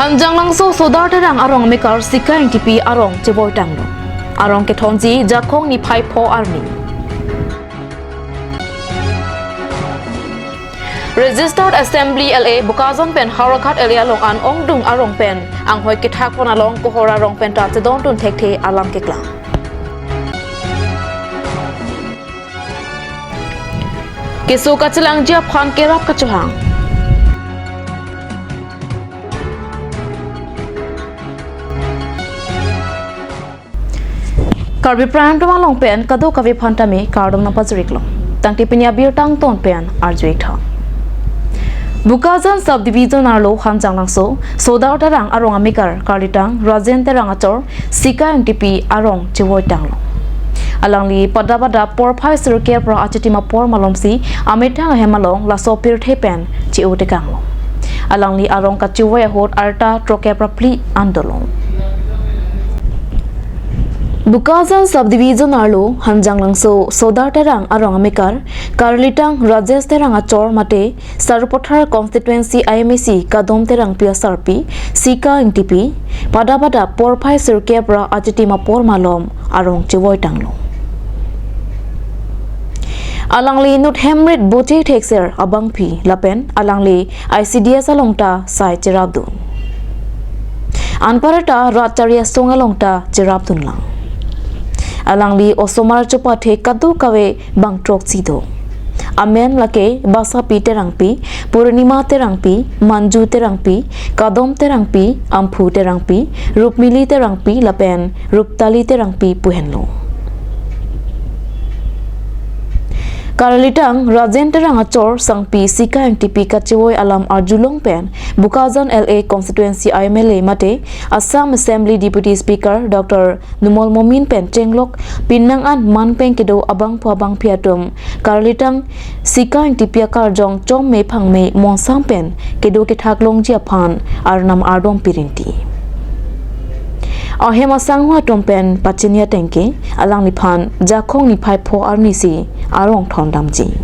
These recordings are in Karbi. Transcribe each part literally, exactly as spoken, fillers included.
Hanjanglangso Sodar Terang arong amekar Sika Engtipi arong chevoi tanglo. Arong kethonji Jakhong niphai pho arni. Registered Assembly L A Bokajan pen Howraghat L A along an ongdung arong pen anghoi kethak pon along Kohora rong pen ta chedondun thekthe alam keklang. Keso kachelangji aphan kerap kachohang. Karbi Prime Time along pen kadokave aphan tame kardom nangpajir-iklo. Tangte pini abirta angton pen arju-ik tha. Bokajan Subdivision arlo Hanjanglangso Sodar Terang arong amekar Karlitang Rajen Terang achor Sika Engtipi arong chevoi tanglo. Alangli pada pada porphai sirkep ra achitim apor malomsi amethang ahem along laso pirthe pen che-o tekanglo. Alangli arong kachevoi ahut arta throkep ra phli an dolo. Bokajan Subdivision arlo Hanjanglangso Sodar Terang arong amekar Karlitang Rajesh Terang achor mate Sarupathar Constituency I M A C Kadom Terangpi asarpi Sika Engtipi pada pada porphai sirkep ra achitim apor malom arong chevoi tanglo. Alangli inut hemrit boche thekser abangpi lapen alangli I C D S along ta sai cherapdun. Anparta rat chari asong along ta cherapdunlang. Alangli osomar chopathe kadokave bang throksi do. Amen lake Basapi Terangpi, Purnima Terangpi, Manju Terangpi, Kadom Terangpi, Amphu Terangpi, Rupmili Terangpi lapen Ruptali Terangpi pu henlo. Karlitang Rajen Terang achor sangpi Sika Engtipi kachevoi alam arjulong pen Bokajan L A Constituency I M L A mate Assam Assembly Deputy Speaker Doctor Numal Momin pen chenglok pinang an manpeng kedo abangphu abangphi atum Karlitang Sika Engtipi akarjong chomme phangme monsam pen kedo kethak longji aphan arnam ardom pirinti. Ahem asangho atum pen pachini atengke alangliphan Jakhong niphai pho arnisi arong thondamji.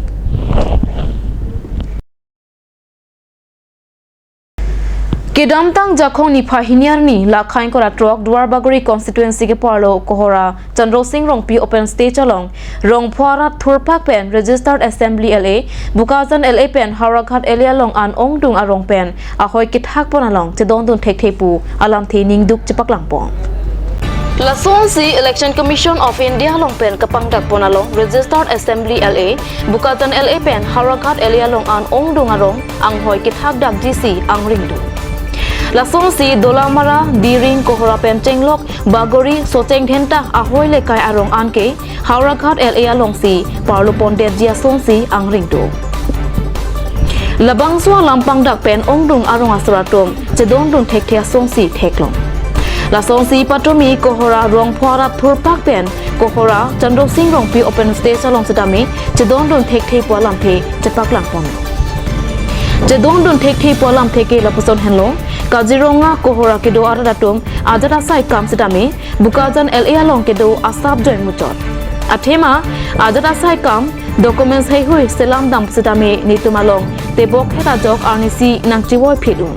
Kedamtang Jakhong niphai hini arni, lakhai ingkoi ra throk Duarbagori constituency keparlo Kohora Chandra Sing Rongpi open stage along rongpho arat thurphak pen Registered Assembly L A Bokajan L A pen Howraghat L A along an ongdung arong pen ahoi kethak pon along chedondun thekthe pu alamthe ningduk chepaklangpon. Lasonsi Election Commission of India along pen kapangdak pon along Registered Assembly L A Bokajan L A pen Howraghat L A along an ongdung arong anghoi kethak damjisi angring do. Lasonsi Dolamara, Diring, Kohora pen chenglok Bagori, Socheng Dhenta ahoi lekai arong anke Howraghat L A alongsi parlo pondetji asonsi angring do. Labangso alam pangdak pen ongdung arong asor atum chedondun thekthe asonsi theklong. Lasonsi patumi Kohora rongpho arat thurphak pen Kohora Chandra Sing Rongpi open stage along setame chedondun thekthe pu alamthe chepaklangpon. Chedondun thekthe pu alamthe ke lapuson henlo, Kaziranga Kohora kedo arat atum ajat asai kam setame Bokajan L A along kedo asap join muchot. Athema ajat asai kam documents heihui selam dam setame netum along tebok het ajok arnisi nangchevoi phit un.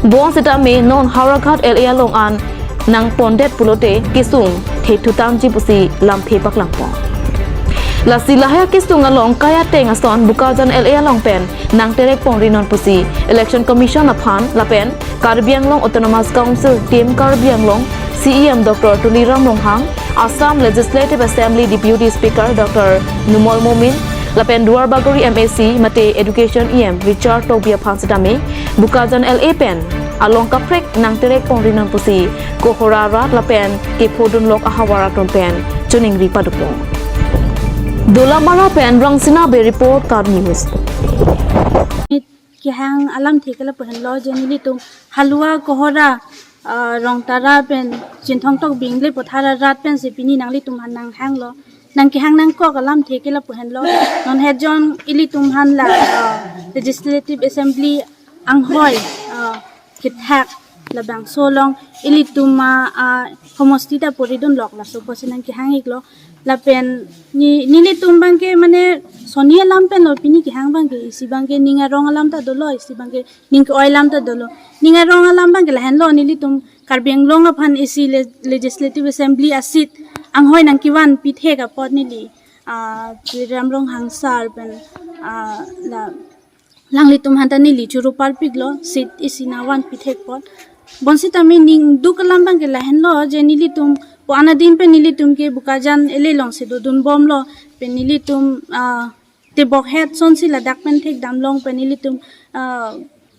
Bonsitame non Howraghat L A along an nangpondet pulote kesung thethu tangji pusi lamthe paklangpon. Lasi lahai kesung along kai ateng ason Bokajan L A along pen nangterek pon rinon pusi Election Commission aphan lapen Karbi Anglong Autonomous Council Team Karbi Anglong C E M Doctor Tuliram Ronghang, Assam Legislative Assembly Deputy Speaker Doctor Numal Momin, lapen Duarbagori M A C mate Education E M Richard Tokbi aphan setame Bokajan L A pen along kaprek nangterek pon rinon pusi Kohora rat lapen kephodunlok ahavar atum pen choningri padopon. Dolamara pen Rangsina Bey report, Karbi News. Kehang alamthe ke lapu henlo, je nelitum halua Kohora, ah, Rongtara pen Chinthong Tokbi Inglipur Thara rat pensi pini nanglitum aphan nanghanglo. Nangkehang nangkok alamthe ke lapu henlo. Non het jon ilitum aphan la, ah, Legislative Assembly anghoi, ah, kethak labangso along ilitum, ah, ah, homosti ta poridunlok, laso apotsi nangkehang-iklo. Lapen ni, nelitum abangke mane soni alam pen lo, pini kehang abangke, isi abangke ning arong alam ta dolo, isi abangke ning ke-oi alam ta dolo. Ning arong alam abangke lahenlo, nelitum Karbi Anglong aphan isi le-, Legislative Assembly a-seat anghoi nangkevan pithek apot neli, ah, Tuliram Ronghang sir pen, ah, la alanglitum aphanta neli choro parpiklo, seat isi nangvan pithek apot. Bonsitame ningduk alam abangke lahenlo, je nelitum pu anadin pen nelitum ke Bokajan ele alongsi dodun bomlo, pen nelitum, ah, tebokhet asonsi ladak pen thekdam long, pen nelitum, ah,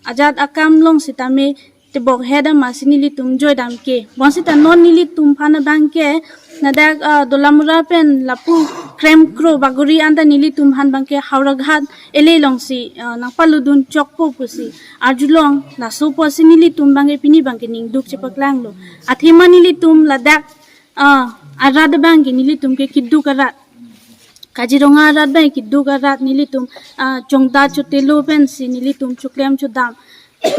ajat akam along sitame tebokhet amatsi nelitum joidam ke. Bonsita non nelitum aphan abangke ladak, ah, Dolamara pen lapu Krem Kro Bagori anta nelitum aphan abangke Howraghat ele alongsi, ah, nangpaludun chokpo pusi arjulong, laso apotsi nelitum abangke pini abangke ningduk chepaklanglo. Athema nelitum ladak, ah, arat abangke nelitum ke keduk arat. Kaziranga arat abang keduk arat, nelitum, ah, chongda chotelo pensi nelitum choklem chodam.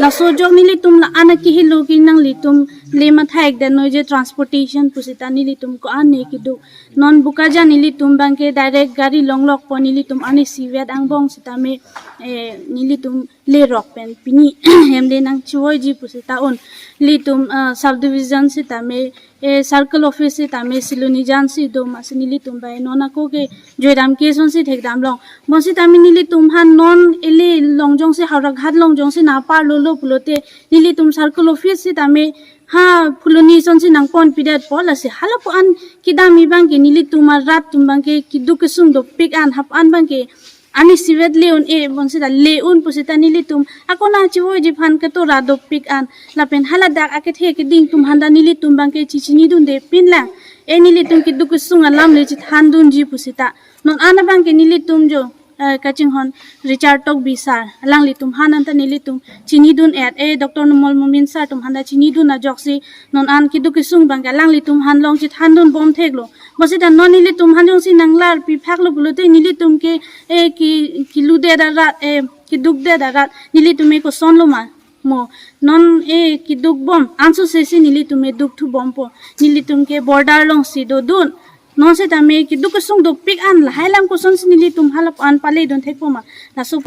Laso ajok nelitum la-an akehelo ke nanglitum le matha-ik det noi je transportation pusita nelitum ko-an ne keduk. Non Bokajan nelitum abangke direct gari longlokpo, nelitum arnisi vet angbong sitame, eh, nelitum lerok pen pini hem le nangchivoiji pusita un. Nelitum, ah, sub division sitame, eh, circle office sitame Silonijan si do, amatsi nelitum abang non ako ke joidam ke asonsi thekdam long. Bonsitame nelitum aphan non ele along jongsi, Howraghat along jongsi nangparlolo pulote, nelitum circle office sitame ha phuloni asonsi nangponpidetpo, lasi halapu an kedam abangke nelitum arat atum abangke keduk kesung dopik an, hap an abangke arnisi vet le un-e, bonsita le un pusita nelitum ako nangchivoiji aphan ketora dopik an. Lapen haladak akethe keding atum aphanta nelitum abangke chechinidunde pinlang. E nelitum keduk kesung alam le chethandunji pusita. Non an abangke nelitum jo, eh, kachinghon Richard Tokbi sir, alanglitum aphan anta nelitum chinidun-et, eh, Doctor Numal Momin sir atum aphanta chinidun ajoksi non an keduk kesung abangke alanglitum aphan long chethandun bomtheklo. Bonsita non nelitum aphan jongsi nanglarpiphaklo pulote nelitum ke, eh, ke, keludet arat, eh, kedukdet arat, nelitum ke kosonlo ma? Mo, non, eh, keduk bom, ansose si nelitum ke dukthu bompo. Nelitum ke border alongsi dodun. Non sitame keduk kesung dopik an, lahai alam kosonsi nelitum halapu an paledun thekpo ma? Laso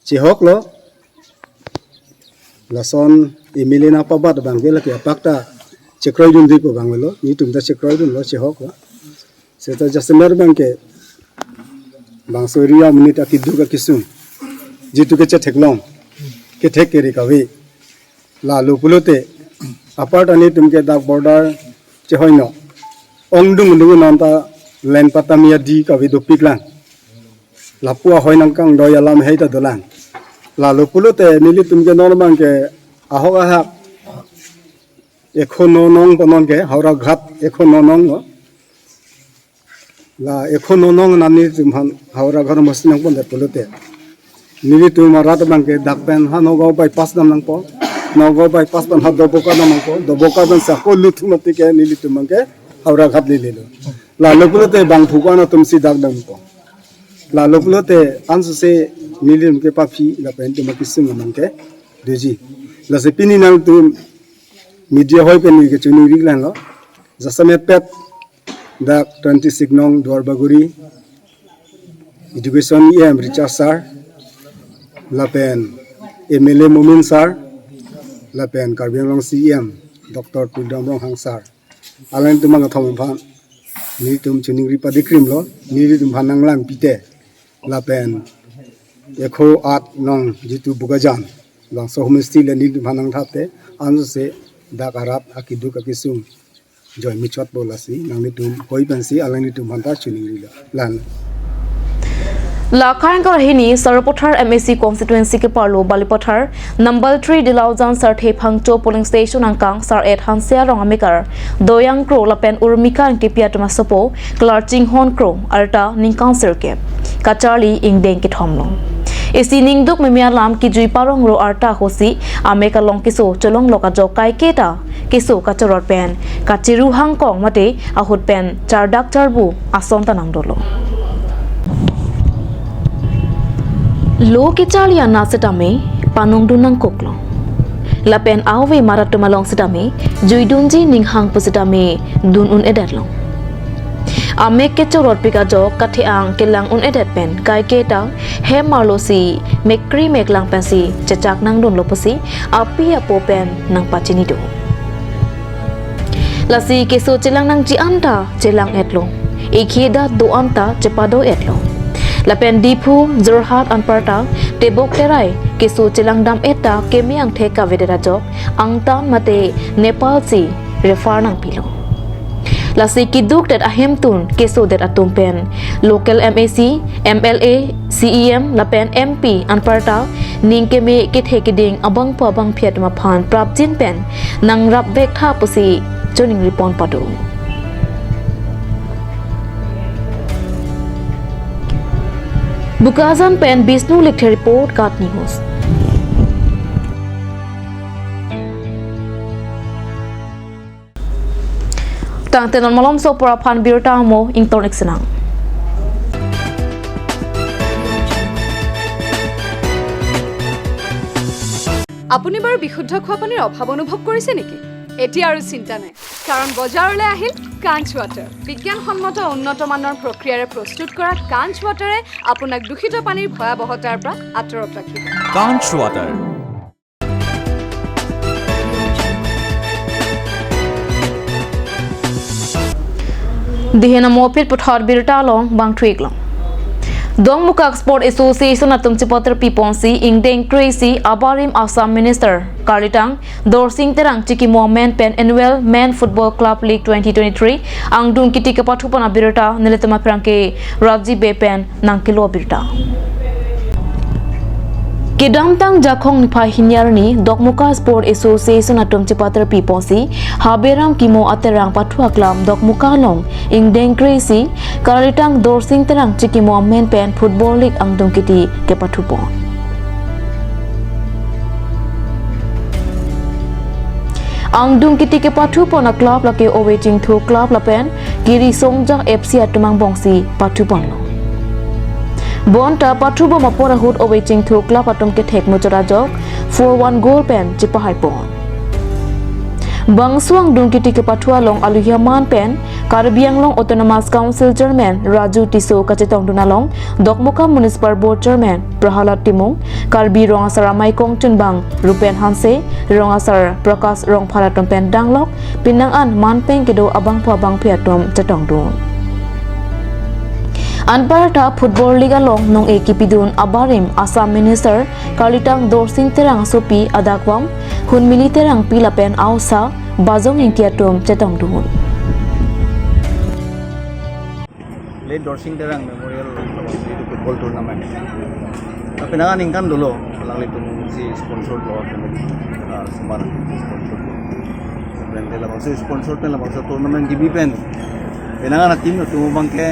chehoklo. Lason M L A nangpabat abangke lake apak ta chekroidundepo abang lo, nelitum ta chekroidunlo, chehoklo. Seta jasemer abangke bangso area monit akeduk akesung, jitu ke chetheklong, kethek kere kave. Lalo pulote, apar ta nelitum ke dak border chehoino, ongdung dung non ta len patami adi kave dopiklang. Lapu ahoi nangkangdoi alam hei ta dolang. Lalo pulote nelitum ke non abangke ahok ahak, ekho no nong pu non ke, Howraghat ekho no nong lo. La ekho no nong nani nelitum aphan Howraghat masi nangpondet pulote, nelitum arat abangke dak pen ha Nagaon bypass dam nangpo. Nagaon bypass pen ha Doboka dam nangpo. Doboka pen sako luthu mati ke nelitum abangke Howraghat lelelo. Lalo pulote bangphu ko-an atumsi dak dampo. Lalo pulote ansose nelitum ke paphi lapen tema kesung abangke doji. Lasi pini nangtum media hoi pen neli kechoningri lang lo. Jasemet pet dak twenty-six nong Duar Bagori Education E M Richard sir, lapen M L A Momin sir, lapen Karbi Anglong C E M Doctor Tuliram Ronghang sir, alangtum angthom aphan nelitum choningri padikrimlo, nelitum aphan nanglang pite, lapen ekho at nong jitu Bokajan, bangso homestay le nelitum aphan nangthapte, ansose dak arat akeduk akesung joi michotpo, lasi nanglitum hoi pensi alanglitum aphanta choningrilo. Lan. Lakhang Karhini Sarupathar M A C constituency keparlo Balipathar number three Dilaujan Sarthe Phangcho polling station angkang Sar-et Hanse Arong amekar Doyang Kro lapen Urmika Engtipi atum asopo Klarchinghon Kro arta ningkan sirkep kacharli ingdeng kethom long. Isi ningduk meme alam kejui parong ro arta ahutsi amek along keso cholonglok ajok kaiketa keso kachorot pen kachiru hangkong mate ahut pen chardak charbu ason ta nangdolo. Lo kecharli anat setame panongdun nangkoklo. Lapen ave marat atum along setame juidunji ninghang pusitame dun un-edet long. Amek kechorotpik ajok kathe-ang kelang un-edet pen kaike ta hem arlosi mekri meklang pensi chechak nangdunlo pusi api apo pen nangpachini do. Lasi keso chelang nangji anta chelang-etlo. Ikhi dak do anta chepado-etlo. Lapen Diphu, Jorhat anparta tebok terai keso chelangdam-et ta keme angthek kavedet ajok Angtan mate Nepal si refer nangpilo. Lasi keduk det ahemtun kesodet atum pen local M A C, M L A, C E M lapen M P anparta ning keme kethe keding abangpo abangphi atum aphan prapjin pen nangrapvek tha pusi choningri pon pado. Bokajan pen Bishnu Lekthe report, KAT News. Tangte non malomso apor aphan birta mo ington iksenang. আপুনি বাৰু বিশুদ্ধ খোৱা পানীৰ অভাৱ অনুভৱ কৰিছে নেকি? এতিয়া আৰু চিন্তা নাই, কাৰণ বজাৰলৈ আহিল কাঞ্চ ৱাটাৰ। বিজ্ঞানসন্মত উন্নত মানৰ প্ৰক্ৰিয়াৰে প্ৰস্তুত কৰা কাঞ্চ ৱাটাৰে আপোনাক দূষিত পানীৰ ভয়াৱহতাৰ পৰা আঁতৰত ৰাখিব। Kanch Water. Dihena mopit puthot birta along bang thuiklong. Dokmoka Sport Association atum chepatar piponsi ingdeng kresi abarim Assam Minister karlitang Dorsing Terang chikimo amen pen Annual Men Football Club League twenty twenty-three angdung kiti kepathupon abirta nelitum aphrang ke Raji Bey pen nangkelo abirta. Kedamtang Jakhong niphai hini arni Dokmoka Sport Association atum chepatar piponsi Haberam Kimo Aterang pathu aklam Dokmoka along ingdeng kresi karlitang Dorsing Terang chikimo amen pen Football League angdung kiti kepathupon. Angdung kiti kepathupon a-club lake Ove Chingthu Club lapen Kiri Songjak F C atum angbongsi pathuponlo. Bonta pathubom apor ahut Ove Chingthu Club atum kethek muchot ajok four one goal pen chepahaipon. Bangso angdung kiti kepathu along aluhi aman pen Karbi Anglong Autonomous Council Chairman Raju Tisso kachetongdun along Dokmoka Municipal Board Chairman Prahalad Timung, Karbi Rong Asar Amei Kongchunbang Rupen Hanse, Rong Asar Prakash Rongphar atum pen danglok, penang an manpeng kedo abangpo abangphi atum chetongdun. Anparta Football League along nong-e kipidun abarim Assam Minister karlitang Dorsing Terang asopi adakvam Hunmili Terangpi lapen aosa Bajong Ingti atum chetongdun. Late Dorsing Terang Memorial Football Tournament. Tapi nangan ingkan dulu, alanglitum si sponsor lo, ah, semar sponsor lo. Lapen te labangso sponsor pen labangso tournament gibi pen. Penang atum atum abang ke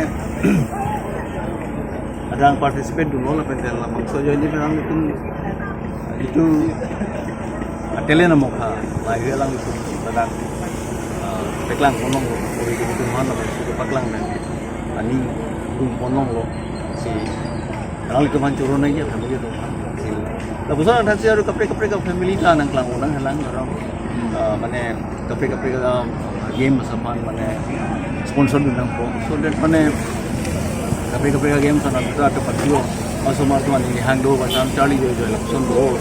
adang participate dunlo lapen te labangso ajoine pen alanglitum itu atele na mokha, lahai alanglitum adang, ah, paklang ponlonglo, ori ke itu mana itu paklang na, ani gung ponlonglo, si alanglitum aphan choro nangji, family atum aphan. Si lapuson athak si aru kaprek kaprek a-family ta nangklang nanghelang aron, ah, mane kaprek kaprek a-game asaphan mane sponsor dun nangpo. So that mane kaprek kaprek a-game sana kita ada patio. Masuk masuk ani hang do basam charli jo jo lapuson do.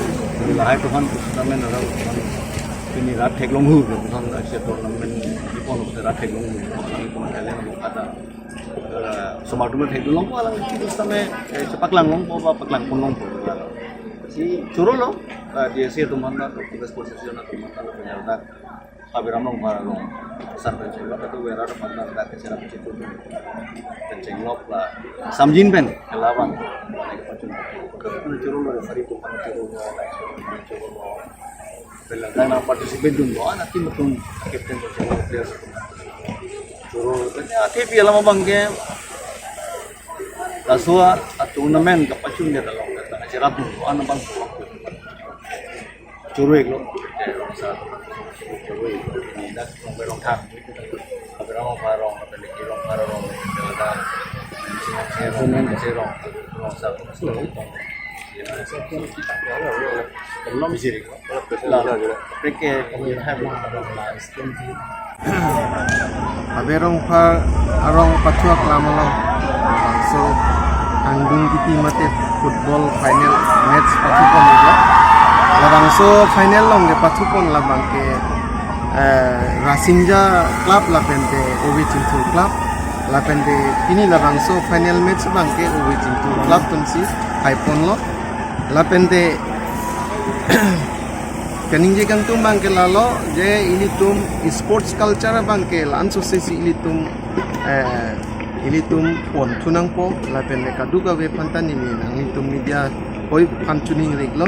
Lahai atum aphan tournament aron. Pini rat theklong hu, lapuson Asia tournament di pon rat theklong hu. Kami pun kalian mau kata. Eh, semar atum theklongpo alang itu sampai, eh, paklang longpo, paklang ponlongpo. Si chorolo, eh, dia si atum aphan, tugas posisi atum aphan, penyerta. Haberam Rongphar along. Sar penchenglok itu wera atum aphan, dak ke serap situ. Penchenglok la. Samjin pen, kelawan. Chorolo, hari itu kan chorolo, chorolo. Pelanggan na participate dunlo, anak tim atum captain atum players. Choro, kanya ati pi alam abang ke. Laso a-tournament kapachun dia along, kata acerap dunlo, anak bang. Choro iklo, eh, sa, choro iklo, ini dak Rongphar Rongthar. Rongphar Rongthar, Rongphar Rongthar, Rongphar Rongthar, Rongphar Rongthar. Habe Rongphar arong pathu aklam along labangso angdung kiti mate football final match pathupon iklo. Labangso final along kepathupon labang ke, eh, Rasinja Club lapente Ove Chingthur Club. Lapente pini labangso final match abang ke Ove Chingthur Club atumsi haiponlo. Lapente kaningje kangtung abang ke lalo, je ilitum sports culture abang ke la-anso sesi ilitum, eh, ilitum ponthu nangpo, lapente kadokave aphanta neli nanglitum media hoi aphan choningri iklo.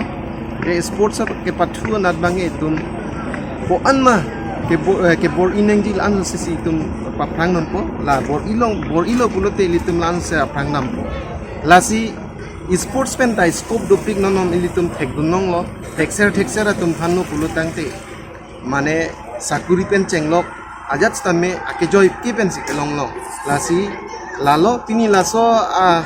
Je sports kepathu anat abang ke itum ko-an ma kebor, eh, kebor-i nangji la-anso sesi itum paphrang nonpo, la bor-i long, bor-ilo pulote ilitum la-anso aphrang nangpo. Lasi sports pen ta scope dopik non non ilitum thekdun longlo, thekser thekser atum aphan no pulo tangte, mane sakuri pen chenglok ajat sitame akejoi ke pensi kelong long. Lasi lalo pini laso a,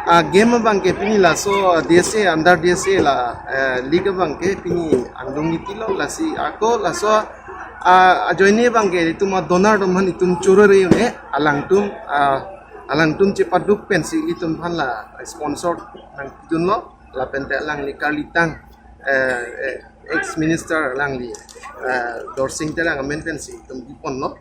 a game abang ke pini laso, ah, D S A, under D S A la, eh, league abang ke pini angdung nitilo. Lasi ako laso, ah, ajoine abang ke itum adonor atum aphan itum choro re un-e, alangtum, ah, alangtum chepaduk pensi itum aphan la sponsor nangdunlo, lapente alangli karlitang, eh, eh, ex minister alangli, eh, Dorsing Terang amen pensi itum biponlo.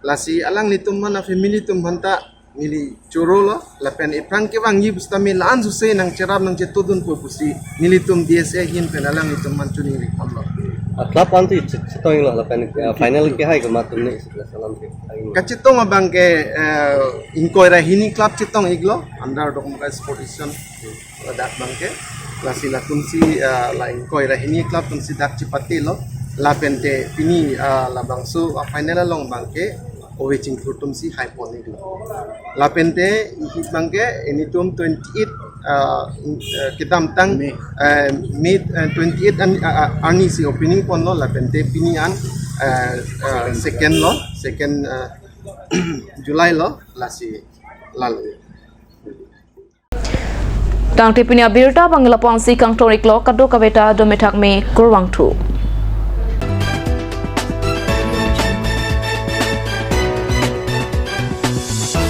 Lasi alanglitum aphan, afamily atum aphanta neli chorolo, lapen iphrang kevangji pusitame la-anso se nangcherap nangchetodunpo pusi nelitum D S A ahin pen alanglitum aphan choningri ponlo. Ah, club anti chet-, chetong iklo lapen, ah, final kehai komat atum ne sebelas alam ke. Kachetong abang ke, eh, ingkoi ra hini club chetong iklo, under Dokmoka Sports Association ladak abang ke. Lasi latumsi, ah, la ingkoi ra hini club atumsi dak chepatelo. Lapente pini, ah, labangso, ah, final along abang ke Ove Chingthur atumsi haipon iklo. Lapente ihip abang ke ilitum twenty-eight, ah, in, ah, kedamtang, May. Eh, May, eh, twenty-eight an, ah, ah, arnisi opening ponlo, lapente pini an, eh, eh, second lo, second, eh, July lo, lasi lalo. Tangte pini abirta abang lapu-ansi kangton iklo, kadokave ta domethak me kurvangthu.